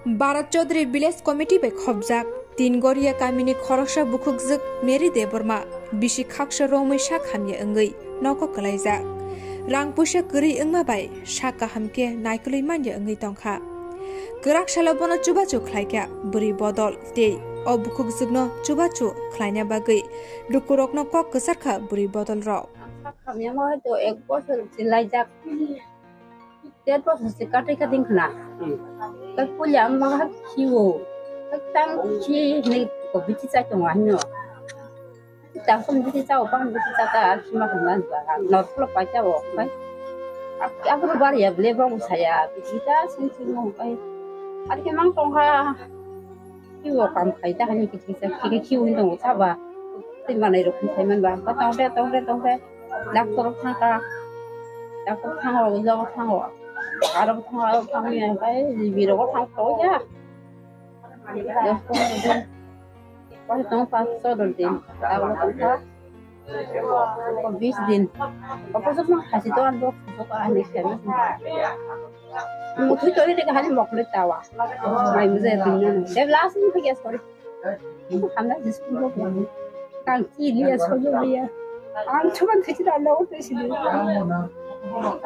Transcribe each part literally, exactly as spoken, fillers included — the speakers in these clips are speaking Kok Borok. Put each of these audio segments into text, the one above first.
Bharat Chaudhary Village Committee bai khopjak Tin Goria kamini khoroksa bukhukjwk Mary Debbarma bisi khaksa romwi sak hamya wngwi nogo kwlaijak. Rang puisa kwrwi wngma bai sak kaham khe naikolwi manya wngwi tongkha. Kwrak salo bono chubachu khlaikha bwrwi bodol tei o bukhukjwkno chubachu khlaina bagwi lukurokno kok kwcharkha bwrwi bodolrok. Hamya ma to ek bosor se laijak. Dead bosor se katai kating khna. Hmm. Kai pulya ma ha khiwo. Kai tang khi ne ko bichi cha tong wa no. Tang kon bichi cha o pang bichi cha ta khi ma khna ba. No plo pa cha o kai. Ak ak bar ya ble ba sa ya bichi ta sin sin mo kai. Ar ke mang tong ha. Khiwo kam khai ta hani kichi kicha khi khi win tong sa ba. Tei manai rok khai man ba. Ba tong te tong te tong te. Doctor thang ka. Doctor thang o, ujok thang o. Aro thang o, thang ya kai jibi rok thang to ya. Dos pondro din. Pas tong pas sodor din. Tablo tong ka. Ko bis din. Ko pas tong khasi to an bo ko ani khasi. Muthui to ni de hani mokle tawa. Mai mujhe din na. De last ni khasi sorry. Hamna jisku bo. Kang ki liya sojo liya. Ang chuban thisi da lo te sidi.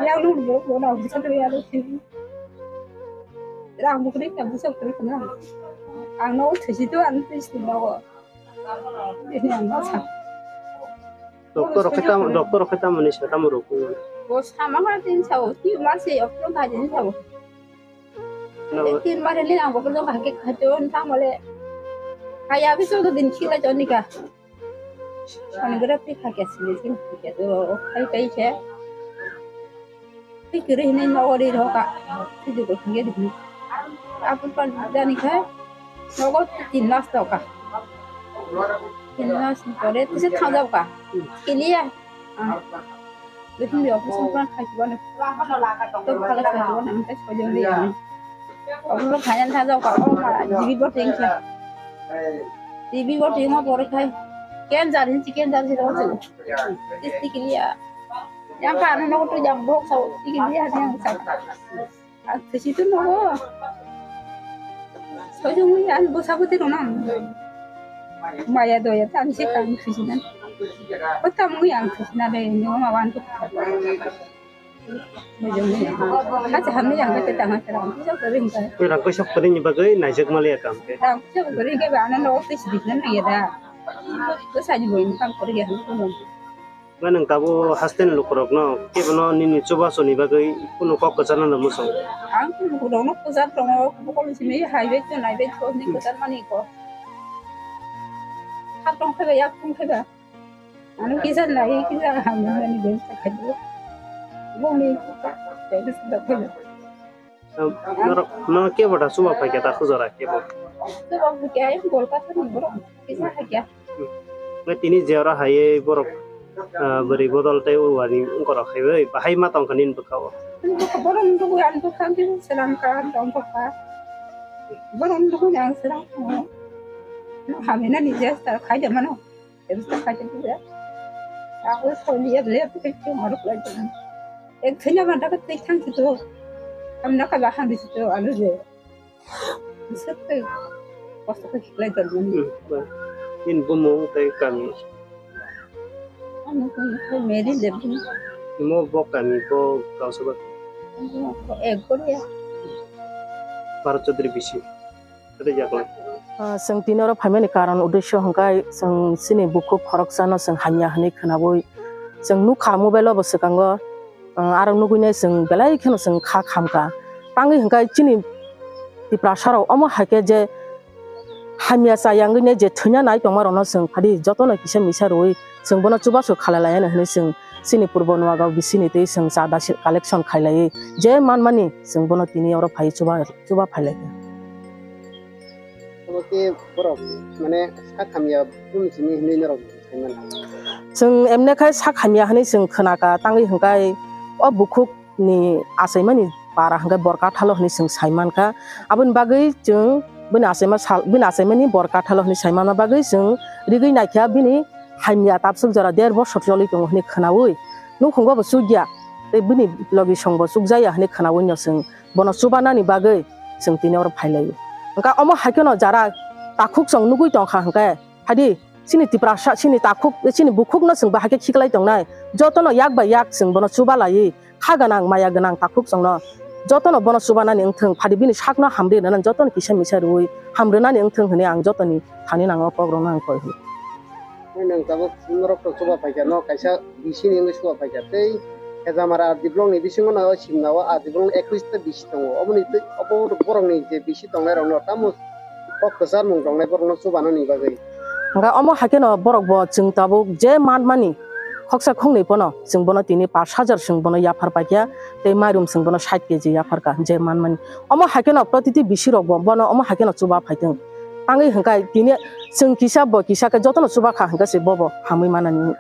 Ya lu bo bo na bisa to ya lo sidi. Rang bukri ka bisa kri kana. Ang no thisi to an te sidi lo. Ini ang no sa. Doctor rok khe tamo, doctor rok khe tamo ni sa tamo rok. Bo sama ha tin sa o, ti ma se opro ka din sa o. No. Tin mare ni ang bokol jong hake khato on tang mole. Kaya bi so din khila joni ka. Ani gura pi khake sini sin khake to kai kai se. Pi kiri hini no ori ro ka. Ti du ko khige di. Apu pa jani kha. No ko tin mas to ka. Tin mas pore ti se thang jao ka. Kiliya. Bikin di office mo kan khai chuan. To khala khai chuan ang khai chuan di ang. Office mo khai an tha jao ka o ma jibi bo ting kha. Jibi bo ting ma pore khai. Ken jar hin chicken jar hin ro chu. Is tikiliya. Yang ka ano no to yang bo sa tikiliya yang sa. Ang thisi tu nogo. Sojung ni ang bosa bote rona. Maya doya ta ang se kang thisi nan. Kota mui ang thisi na de ni ma wan tu. Sojung ni. Hacha hamni ang te tang hacha ang. Bisa kering ka. Rang ko sok kering ni bagai naijak mali akam ke. Rang ko sok kering ke ba ano no thisi nan ya da. Ko saji boin kam kori ya han ko. Ba nwng tabuk hasteni lukurokno kebono nini chubasoni bagwi kunu kok kwcharnano mwsong? Ang lukurokno kwchar tongo, bokol simi hai bai to nai bai to ni kwchar mani ko. Kha tong phaiba, yak tong phaiba. Ano kisa nai, kisa hamya nani ben ta khai. Boni ta ta ta ta. Norok, norok kebo da chuba phaikha da khujora kebo? Chuba phaikha, ayang Kolkata ni borok kisa phaikha. Ngai tini je oro hai borok, ah, bwrwi bodol tei uwani wngkorok hai bai bahai ma tongkha nini bwkha o? Borok nugui ang bwkha khe selam ka tong bwkha. Borok nugui ang selam tongo. Hamya nani jesta khai de mano. Ebsta khaite pura. Ako soli eble pura chuma rok lai tong. Ek thanya banda ka tei thang sito. Amna ka bahang di sito alu je. Bisat te kosto ka hiklai tong mani. Hmm, ba. In bumung tei kami. Ano ko ko meri de bu. Mo bo kami ko kausa ba. Ek koriya. Bharat Chaudhary bisi. Rijak le. Ah, chwng tini oro phaimani karon uddesho hwnkhe chwng chini bukhuk khoroksano chwng hamya hwnwi khwnawi chwng nukha mobile o bo swkango, ah, aro nugwinai chwng belai kheno chwng kha khamkha. Tangwi hwnkhe chini Tiprasa rok omo hai khe je hamya chaya wngwinai je thwina nai tongma rokno chwng phadi jotono kisa misa rwui chwng bono chubachu khalai lai hwnwi chwng chini purbo Nuagaon bisini tei chwng chada collection khailaiwi je manmani chwng bono tini oro phai chuba chuba phailaikha. Obo khe borok, mane, sak hamya bumung simi hinwi norok sai mano. Chwng emne khai sak hamya hinwi chwng khwnakha, tangwi hwnkhe o bukhuk ni achaimani para hwnkhe Borkathalo hinwi chwng sai mankha. Aboni bagwi chwng bini achaima sal, bini achaimani Borkathalo hinwi sai manma bagwi chwng rigwi naikha bini hamya tabswk jora der bosor choli tongo hinwi khwnawi nukhungo bo chukya tei bini logi songbo chukjaya hinwi khwnawi no chwng bono chubanani bagwi chwng tini oro phailaio. Hwnkhe omo hai kheno jara takhuk chwng nugwi tongkha hwnkhe, hadi chini Tiprasa, chini takhuk, chini bukhukno chwng bahai khe khiklai tongnai, jotono yak bai yak chwng bono chuba laiwi, kha gwnang, maya gwnang takhuk chwngno jotono bono chubanani wngthwng, phadi bini sakno hamri rwnani jotono kisa misa rwui hamrwnani wngthwng hwnwi ang jotoni thani nango kokrokno ang koi hwnwi. Nwng tabuk norok to chuba paikha, no kaisa bisi ni wngwi chuba paikha, tei Hejamara R D block ni bisingo no Simna o R D block ni ekwis ta bisi tongo, oboni tei obo borok ni je bisi tongnai rok no tamo kok kwchar mung tongnai borok no chubanani bagwi. Hwnkhe omo hai kheno borok bo chwng tabuk je manmani khoksa khoknwi pono chwng bono tini pash hajar chwng bono yaphar paikha, tei mairum chwng bono sait K G yaphar kha je manmani. Omo hai kheno protiti bisi rok bo bono omo hai kheno chuba phaithwng. Tangwi hwnkhe tini chwng kisa bo kisa khe jotono chuba kha hwnkhe se bobo hamwi manani.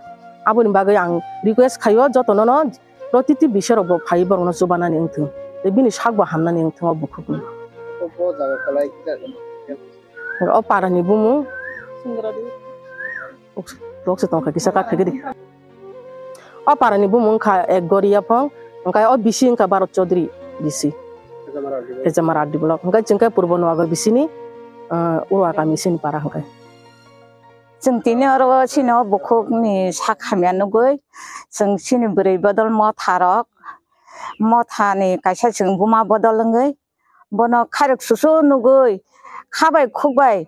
Aboni bagwi ang request khaio jotono no protiti bisi rok bo phaiwi borokno chubanani wngthwng. Tei bini sak bo hamnani wngthwng o bukhukni. Bo jaga kwlai kisa. O parani bumung. Rok se tongkha kisa kha khaigwi di. O parani bumung wngkha Ek Gori Yaphang, hwnkhe o bisi wngkha Bharat Chaudhary bisi. Hejamara R D block. Hejamara R D block. Hwnkhe chwng khe Purbo Noagar bisini, ah, Urwa kami sini para hwnkhe. Chwng tini oro chini o bukhukni sak hamya nugwi, chwng chini bwrwi bodol motha rok, motha ni kaisa chwng buma bodol wngwi, bono khairok susu nugwi, kha bai khuk bai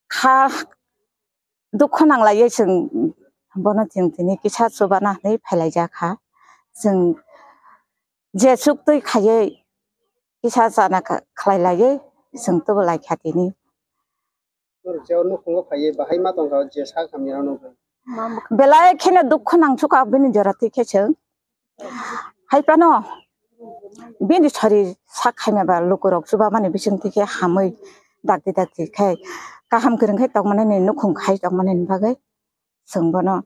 kha dukhu nanglaiwi chwng bono chwng tini kisa chubana hinwi phailaijak kha. Chwng je chuk twi khaiwi kisa chana kha-, khlai laiwi chwng tubu lai kha tini. Norok je o nukhungo phaiwi bahai ma tongkha, je sak hamya nugwi. Belai kheno dukhu nangsuka bini jora twi khe chwng. Hai phano bini sari sak khaima ba lukurok chubamani bising twi khe hamwi dakti dakti khai kaham kwrwng khai tongmani ni nukhung khai tongmani ni bagwi chwng bono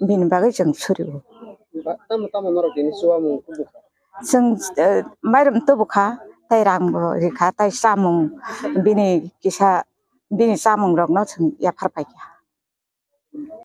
bini bagwi chwng surio. Ba-, tamo, tamo norok tini chubamung kubukha? Chwng, eh, mairum tubukha, tei rang bo rikha, tei chamung bini kisa, bini chamung rokno chwng yaphar paikha.